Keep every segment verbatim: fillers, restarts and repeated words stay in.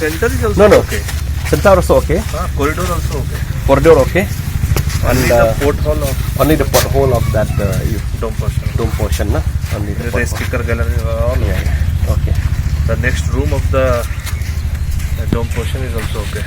Center is also No, no. Okay. Center also okay. Ah, corridor also okay. Corridor okay. Only And the uh, porthole of only the porthole of that uh, you- dome portion. Dome portion, na? Only the The porthole. Speaker gallery, all. Yeah. Okay. The next room of the uh, dome portion is also okay.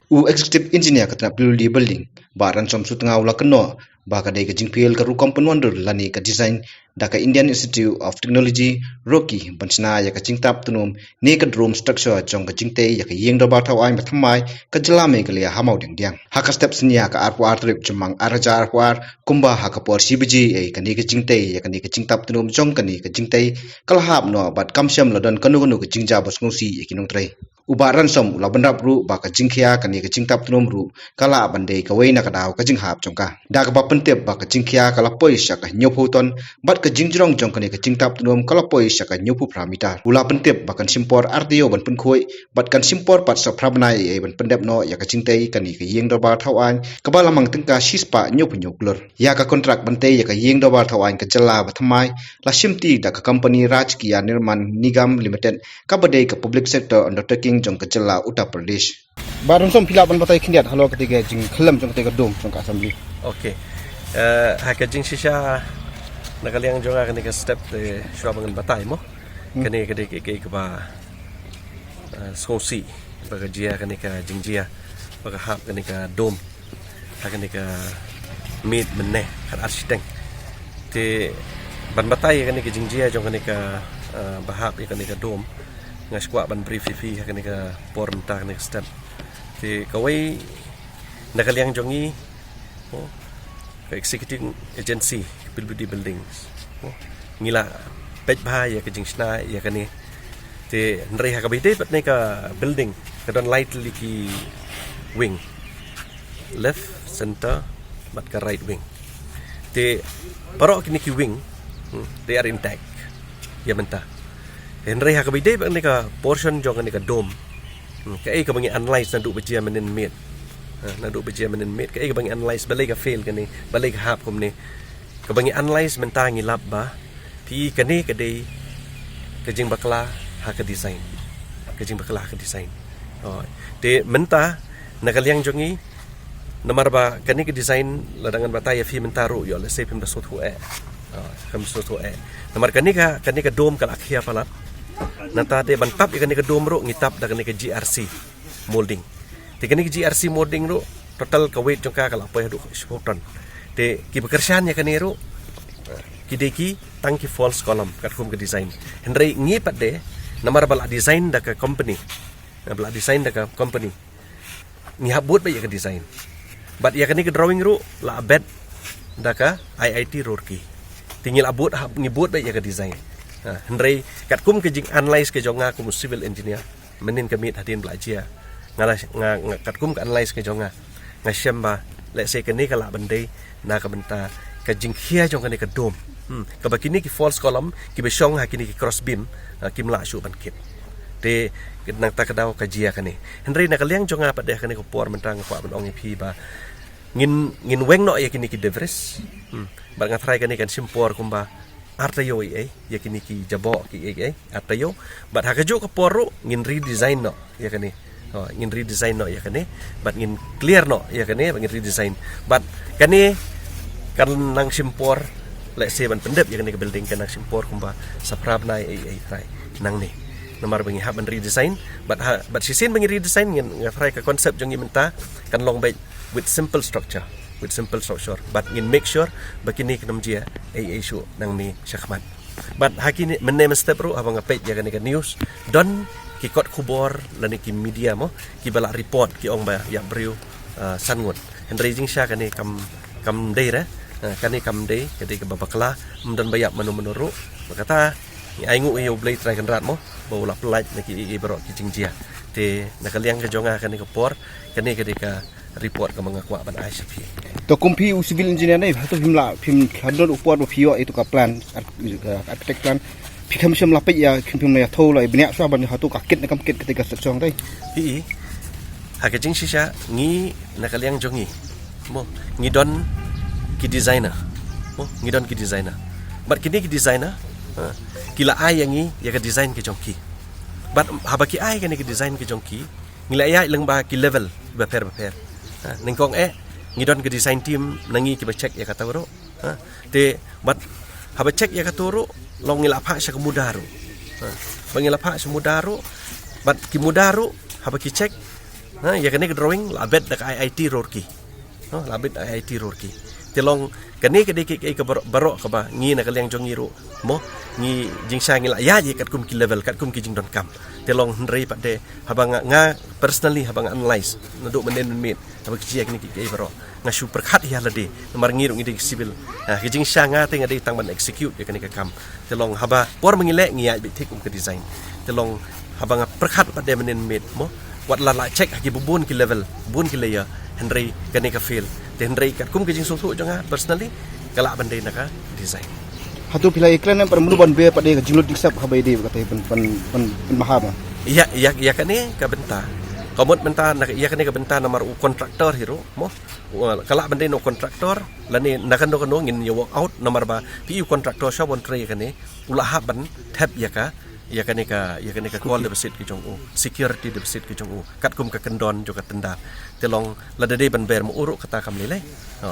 U Executive Engineer ka tnat P W D Building, Bah Ransom Sutnga u la kynnoh ba ka dei ka jingphiel ka rukom pynwandur lane ka design da ka Indian Institute of Technology, Roorkee, ban shna ïa ka jingtap tnum ne ka dome structure jong ka jingtei ïa ka ïing dorbar thaw aiñ ba thymmai ka jylla Meghalaya ha Mawdiangdiang. Ha ka step synñia ka arphew ar tarik Jymmang ar hajar arphew ar, kumba ha ka por shi baje, eh, kane ka jingtei ïa kane ka jingtap tnum jong kane ka jingtei ka la hap noh bad kam shym la don kano kano ka jingjia ba sngewsih ïa ki nongtrei. U Bah Ransom u la bynrap ruh ba ka jingkhia kane ka jingtap tnum ruh ka lah ban dei kawei na ka daw ka jinghap jong ka. Da kaba pyntip ba ka jingkhia ka la poi sha ka hynñiewphew ton bad ka jingjrong jong kane ka jingtap tnum ka la poi sha ka hynñiewphew phra meter. U la pyntip ba kan shim por ar taïew ban pynkhuid bad kan shim por pat sa phra bnai ei ei ban pyndep noh ïa ka jingtei kane ka ïing dorbar thaw aiñ kaba la mang tyngka shispah hynñiewphew hynñiew klur. Ïa ka kontrak ban tei ïa ka ïing dorbar thaw aiñ ka jylla ba thymmai la shimti da ka company Rajkiya Nirman Nigam Limited, kaba dei ka public sector undertaking jong ka jylla Uttar Pradesh. Bah Ransom, phi lah ban batai khyndiat halor kata ka jingkhlem jong kata ka dome jong ka assembly? Okay. Uh, ha ka jingshisha na ka liang jong nga kane ka step te shuwa ba ngan batai mo. Kane ka dei ka ka ba uh, sngewsih ba ka jia kane ka jingjia ba ka hap kane ka dome. Ha kane ka miet mynne khat ar shiteng. Te ban batai kane ka jingjia jong kane ka uh, ba hap ïa kane ka dome. Nga skwah ban brief ïa phi ha kane ka por mynta kane ka step. Te kawei na ka liang jong ngi, oh, ka executing agency ka P W D Buildings, oh, ngi la peit bha ïa ka jingshna ïa kane. Te hynrei ha kaba ïadei bad ne ka building ka don lai tylli ki wing, left, center bad ka right wing. Te baroh kine ki wing, hmm, they are intact ïa mynta. Hynrei ha kaba ïadei bad ne ka portion jong kane ka dome, hmm, kaei kaba ngi analyse naduh ba jia mynnin miet. Ha, naduh ba jia mynnin miet kaei kaba ngi analyse, balei ka fail kane, balei ka hap kumne. Kaba ngi analyse mynta ngi lap ba phi, kane ka dei ka jingbakla ha ka design. Ka jingbakla ha ka design. Oh. Te mynta na ka liang jong ngi, namar ba kane ka design lada ngan batai ïa phi mynta ruh ïoh lehse phim da sngewthuh eh. Oh, phim da sngewthuh eh. Namar kane ka, kane ka dome ka la khia palat. Nangta te ban tap ïa kane ka dome ruh ngi tap da kane ka G R C molding. Te kane ka G R C molding ruh total ka weight jong ka ka la poi haduh shiphew ton. Te kiba kyrshan ïa kane ruh ki dei ki tang ki false column katkum ka design. Hynrei ngi pat de namar ba la design da ka company. Ba la design da ka company. Ngi hap bud beit ïa ka design. Bad ïa kane ka drawing ruh la bet da ka I I T Roorkee. Te ngi la bud, hap ngi bud beit ïa ka design. Ha, hynrei katkum ka jing analyse ka jong nga kum u civil engineer mynnin ka miet hadien ba la jia, nga la, nga, nga katkum ka analyse ka jong nga, nga shem ba lehse kane ka lah ban dei na ka bynta ka jingkhia jong kane ka dome. Hmm. Kaba kine ki false column kiba shong ha kine ki cross beam, ah, kim lah shuh ban kit. Te nangta ka daw ka jia kane. Hynrei na ka liang jong nga pat de ha kane ka por mynta nga kwah ban ong ïa phi ba ngin, ngin weng noh ïa kine ki debris. Hmm. Bad nga tharai kane kan shim por kumba ar taïew ei ei ïa kine ki jaboh ki ei ei, ar taïew. Bad ha kajuh ka por ruh ngin redesign noh ïa kane. Oh, ngin redesign noh ïa kane bad ngin clear noh ïa kane bad ngin redesign. Bad kane kan nang shim por, lehse ban pyndep ïa kane ka building kan nang shim por kumba sa phra bnai ei ei trai nangne. Namar ba ngi hap ban redesign bad ha, bad shisien ba ngi redesign ngin, nga tharai ka concept jong ngi mynta kan long beit with simple structure, with simple structure. Bad ngin make sure ba kine kin ym jia ei ei shuh nangne shakhmat. Bad ha kine mynne mynstep ruh haba nga peit ïa kane ka news, don ki kot khubor lane ki media mo kiba la report ki ong ba ïa briew, ah, san ngut. Hynrei jingshisha kane kam, kam dei re. Ah, kane kam dei, ka dei kaba bakla, ym don ba ïap mano mano ruh. Ba kata ngi ainguh ïa U Blei Trai Kynrad mo ba u la pyllait na ki ei ei baroh ki jingjia. Te na ka liang ka jong nga kane ka por, kane ka dei ka report kaba nga kwah ban ai sha phi. To kum phi u civil engineer ne, hato phim lah, phim hadon u por ba phi ïoh ïa tu ka plan, ar-, ka architect plan, phi kam shym la peit ïa, phim, phim la ïathuh la bniah shuwa ban hato ka kit ne kam kit kata ka structure te? Phi, ha ka jingshisha ngi na ka liang jong ngi, mo, ngi don ki designer. Mo, ngi don ki designer. Bad kine ki designer, ha, ki la ai ïa ngi ïa ka design ka jong ki. Bad haba ki ai kane ka design ka jong ki, ngi la ïaid lyngba ki level bapher bapher. Ha, nyngkong eh ngi don ka design team na ngi kiba check ïa kata ruh. Ha, te bad haba check ïa kata ruh, long ngi la phah sha ka muda ruh. Ha, ba ngi la phah sha muda ruh, bad ki muda ruh haba ki check, ha, ïa kane ka drawing la bet da ka I I T Roorkee. No, la bet I I T Roorkee. Te long kane ka dei ka, ka, ka baroh, baroh kaba ngi na ka liang jong ngi ruh, mo, ngi jingshai ngi la ïaid ïa katkum ki level, katkum ki jingdonkam. Te long hynrei pat de haba nga, nga personally haba nga analyse naduh mynnin mynmiet, haba ki jia kine ki, ki baroh, nga shu pyrkhat ïa lade, namar ngi ruh ngi dei ki civil. Ha, ki jingshai nga te nga dei tang ban execute ïa kane ka kam. Te long haba por ma ngi leh ngi ïaid beit thik kum ka design. Te long haba nga pyrkhat pat de mynnin mynmiet, mo, wat la la check ha ki bun ki level, bun ki layer, hynrei kane ka fail. Te hynrei katkum ka jingsngewthuh jong nga personally, ka lah ban dei na ka design. Hato phi la ïakren ne para mulu ban ber pat de ka jinglut jingsep haba ïadei bad kata ban, ban, ban, ban maha ba? Ïa, ïa, ïa kane ka bynta. Ka mut mynta na ïa kane ka bynta namar u contractor hi ruh, mo. Ka lah ban dei na u contractor lane na kano kano ngin ïa work out, namar ba phi u contractor sha ban trei ïa kane, u la hap ban thep ïa ka, ïa kane ka, ïa kane ka call deposit ki jong u, security deposit ki jong u, katkum ka kyndon jong ka tender. Te long lada dei ban ber ma u ruh kata kam lei lei. Ha,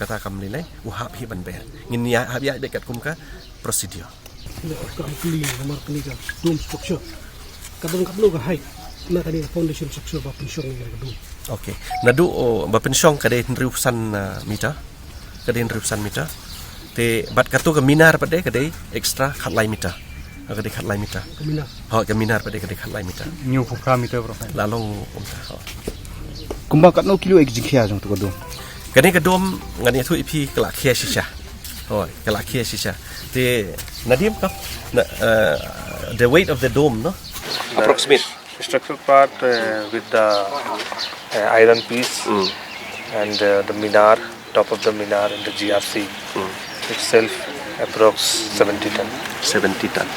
kata kam lei lei, u hap hi ban ber. Ngin ïa hap ïa dei katkum ka procedure. Ïa, ka kali namar kane ka dome structure. Ka don katno ka height na kane ka foundation structure ba pynshong ïa ka dome? Okay. Naduh, oh, ba pynshong ka dei hynriewphew san, ah, meter. Ka dei hynriewphew san meter. Te bad kato ka minar pat de ka dei extra khatlai meter. Ka dei khatlai meter. Ka minar. Ha, ka minar pat de ka dei khatlai meter. Hynñiewphew phra meter bro. La long kumta. Ha. Kumba katno kilo eh ka jingkhia jong tu ka dome? Kane ka dome ngan ïathuh ïa phi ka la khia shisha. Hooid, ka la khia shisha. Te Nadim ka, na, uh, the weight of the dome, no? Approximate. Structural part, uh, with the, uh, iron piece Mm. and, uh, the minar, top of the minar and the G R C Mm. itself, approx seventy ton. Seventy ton.